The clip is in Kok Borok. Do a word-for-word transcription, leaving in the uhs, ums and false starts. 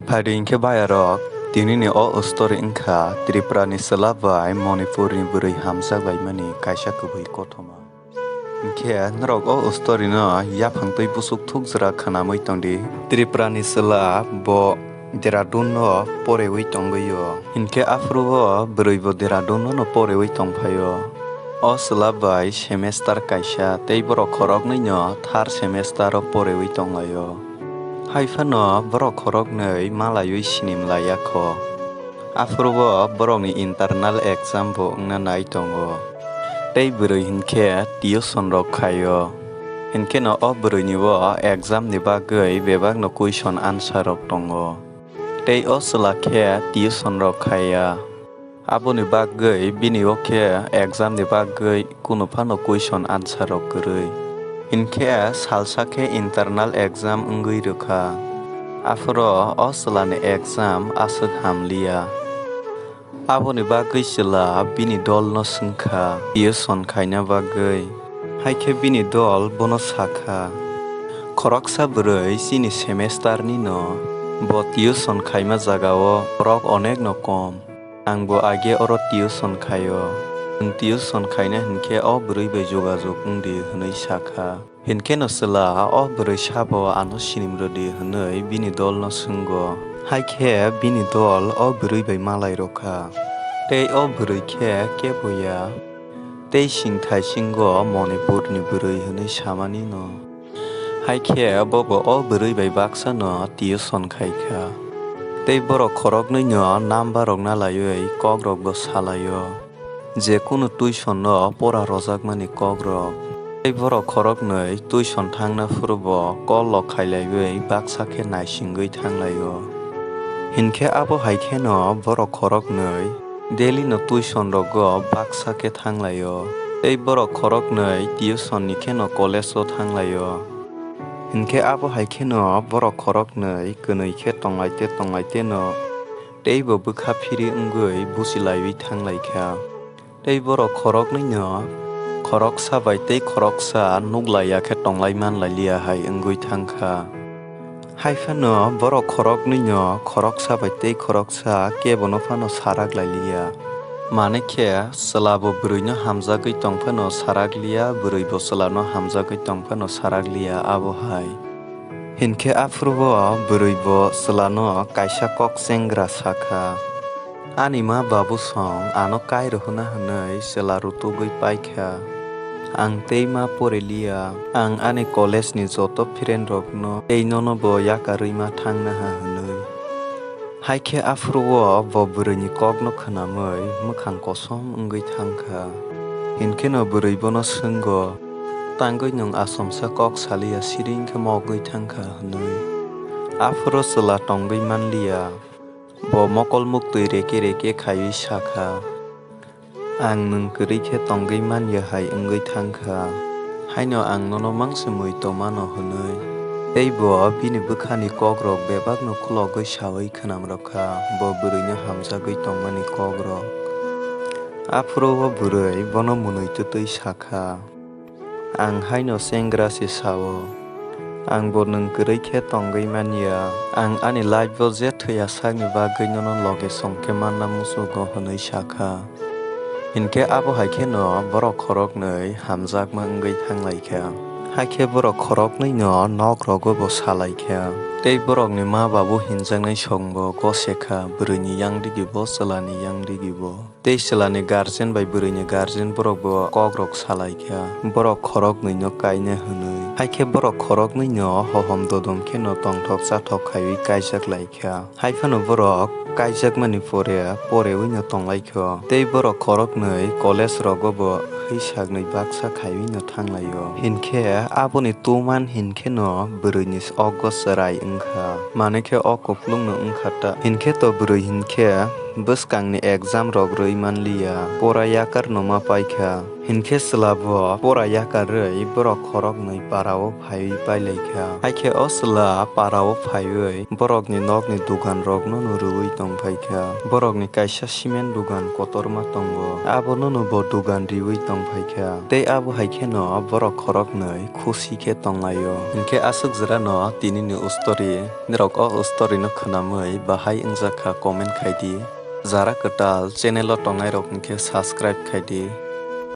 Phaidi hinkhe bayarok, tinini o story wngkha Tripurani chwla bai Manipurni bwrwi hamjak laimani kaisa kwbwi kothoma. Hinkhe norok o story no yaphang twi busuk thuk jora khwnamwi tongdi. Tripurani chwla bo Dehradun no porewi tongwi o. Hinkhe aphuru o bwrwi bo Dehradun no porewi tongphaio. O chwla bai semester kaisa tei borok khoroknwi no third semester o porewi tonglaio. Hai phano borok khoroknwi malaiwi sinimlaiya kho. Aphuru o borokni internal exam bo wngna nai tongo. Tei bwrwi hinkhe tuition rok khaio. Hinkhe no o bwrwini o exam ni bagwi bebak no question answer rok tongo. Tei o chwla khe tuition rok khaiya. Aboni bagwi bini o khe exam ni bagwi kunu phano question answer rok kwrwi. Hinkhe salsa khe internal exam wngwi rwkha. Aphuru o chwlani exam aswk hamliya. Aboni bagwi chwla bini dolno swngkha tuition khaina bagwi. Haikhe bini dol bono sakha, "Khoroksa bwrwi chini semesterni no, bo tuition khaima jagao borok onekno kom. Ang bo age oro tuition khaio. Nwng tuition khaina hinkhe o bwrwi bai jogajog wngdi," hwnwi sakha. Hinkhe no chwla o bwrwi sabo ano sinimrwdi hwnwi bini dolno swnggo. Haikhe bini dol o bwrwi bai malai rwkha. Tei o bwrwi khe kebo ya. Tei singthai singo Manipurni bwrwi hwnwi samani no. Haikhe bobo o bwrwi bai baksano tuition khaikha. Tei borok khoroknwino number rok nalaiwi kokrokbo salaio. Je kunu tuition no pora rojakmani kokrok. Tei borok khoroknwi tuition thangna phurubo call rok khailaiwi baksa khe naisingwi thanglaio. Hinkhe abo hai kheno borok khoroknwi daily no tuition rogo baksa khe thanglaio. Tei borok khoroknwi tuition ni kheno college o thanglaio. Hinkhe abo hai kheno borok khoroknwi kwnwi khe tonglaite tonglaite no teibo bwkha phiri wngwi buchilaiwi thanglaikha. Tei borok khoroknwino khoroksa bai tei khoroksa nuklaiya khe tonglai manlailiya hai wngwi thangkha. Hai phano borok khoroknwino khoroksa bai tei khoroksa kebono phano sarak lailiya. Mane khe chwlabo bwrwino hamjagwi tong phano sarakliya, bwrwibo chwlano hamjagwi tong phano sarakliya abo hai. Hinkhe aphurubo bwrwibo chwlano kaisa kok chengra sakha. Ani ma babu song ano kai rwhwna hwnwi chwla rutugwi paikha. Ang tei ma poreliya, ang ani college ni joto friend rokno tei nono bo yakarwi ma thangna ha hwnwi. Haikhe aphuru o bo bwrwini kokno khwnamwi mwkhang kosom wngwi thangkha. Hinkheno bwrwi bono swngo, "Tangwi nwng asomsa kok saliya siring khe mogwi thangkha," hwnwi. Aphuru chwla tongwi manliya. Bo mokol muktwi reke reke khaiwi sakha, "Ang nwng kwrwi khe tongwi manya hai wngwi thangkha, haino ang nono mangse mui tongmano," hwnwi. Tei bo bini bwkhani kokrok bebakno khulogwi saui khwnam rwkha, bo bwrwino hamjagwi tongmani kokrok. Aphuru o bwrwi bono mwnwi twtwi sakha, "Ang haino chengra se sao. Ang bo nwng kwrwi khe tongwi manya. Ang ani life o je thwiya sakni bagwi nono loge song khe manna muchugo," hwnwi sakha. Hinkhe abo hai kheno borok khoroknwi hamjakma wngwi thanglaikha. Haikhe borok khoroknwino nok rogo bo salaikha. Tei borokni ma babu hinjaknai songbo gosekha, bwrwini yang digibo, chwlani yang digibo. Tei chwlani guardian bai bwrwini guardian borokbo kokrok salaikha, borok khoroknwino kaina hwnwi. Haikhe borok khoroknwino hohom dodom kheno tongthok chathok khaiwi kaijak laikha. Haiphano borok kaijakmani pore porewino tonglaikho. Tei borok khoroknwi college rogobo hwisaknwi baksa khaiwino thanglaio. Hinkhe aboni tuman hinkheno bwrwini ogo chwrai wngkha. Manwi khe o kuplungno wngkha ta. Hinkhe to bwrwi hinkhe bwskangni exam rok rwi manliya, pora yakarno ma paikha. Hinkhe chwla bo pora yakarwi borok khoroknwi parao phaiwi pailaikha. Haikhe o chwla parao phaiwi borokni nokni duganrokno rwui tongphaikha. Borokni kaisa cement dugan kotorma tongo, abonono bo dugan riui tongphaikha. Tei abo haikheno borok khoroknwi khusi khe tonglaio. Hinkhe aswk jerano tinini story, norok o story no khwnamwi bahai wngjakha comment khaidi. Jara kwtal channel o tongnairok hinkhe subscribe khaidi.